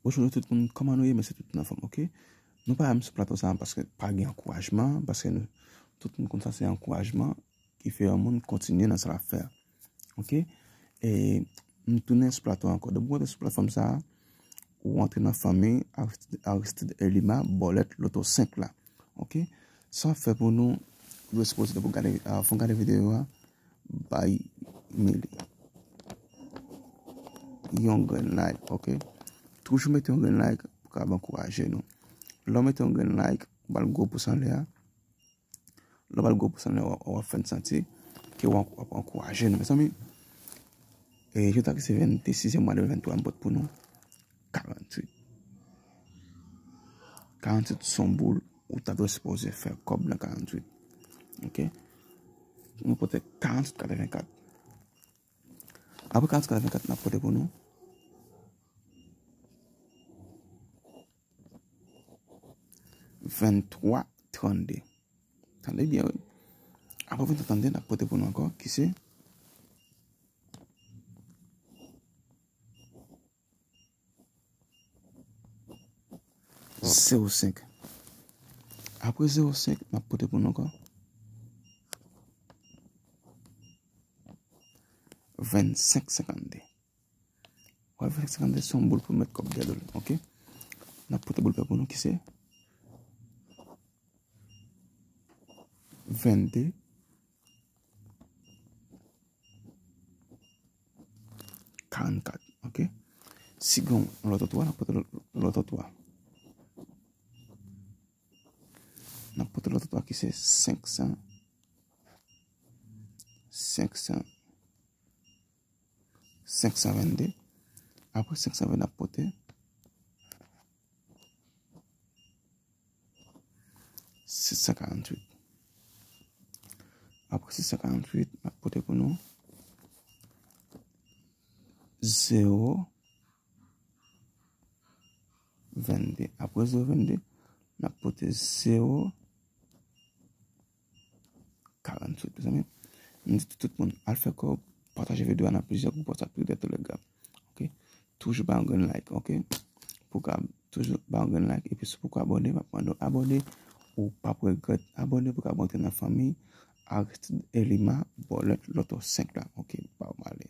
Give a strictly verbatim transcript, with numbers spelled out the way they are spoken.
Bonjou tout moun, kòman nou ye? M espere tout moun anfòm, oke? Nou pa menm sou plato sa paske pa gen ankourajman, paske nou, tout moun konn sa se ankourajman ki fè yon moun kontinye nan sa l ap fè. Oke? E m tounen sou plato ankò. Depi w antre sou platfòm sa a, ou antre nan fanmi Aristide, Aristide Elima, bòlèt loto senk la. Oke? Sa w ap fè pou nou, ou dwe sipoze depi w gade, avan w gade videyo a, bay Mili yon grenn like, oke? Toujou mete yon grenn like pou kapab ankouraje nou. Lè w mete yon grenn like, ou ba l gwo pous anlè a. Lè w ba l gwo pous anlè a, w ap fè n santi ke w ap ankouraje nou. Mezanmi, e, jodi a ki se vennde sizyèm mwa de mil venntwa, m pote pou nou karanntuit. Karanntuit se yon boul ou ta dwe sipoze fè kòb nan karanntuit. Oke? Nou pote karanntuit katrevenkat. Apre karanntuit katrevenkat, n ap pote pou nou venntwa trannde. Tande byen, wi. Apre venntwa trannde, n ap pote pou nou ankò, ki se zewo senk. Apre zewo senk, m ap pote pou nou ankò vennsenk senkannde. Wè, vennsenk senkannde se yon boul pou met kòb dèyè do l, oke? N ap pote boul pè pou nou ki se vennde karannkat, oke? Si gen yon lòt otwa, n ap pote lòt otwa. N ap pote lòt otwa ki se senk san, senk san, senk san vennde. Apre senk san vennde, n ap pote sis san karanntuit. Apre sis san karanntuit, m ap pote pou nou zewo vennde. Apre zewo vennde, n ap pote zewo karanntuit, mezanmi. M di tout, tout moun, al fè kòb, pataje videyo a nan plizyè gwoup WhatsApp, Telegram. Oke? Toujou bay yon grenn like, oke? Pou ka toujou bay yon grenn like. Epi si w poko abòne, m ap mande w abòne. Ou p ap regrèt abòne pou ka antre nan fanmi Aristide Elima, bòlèt loto senk la. Oke, ba w male.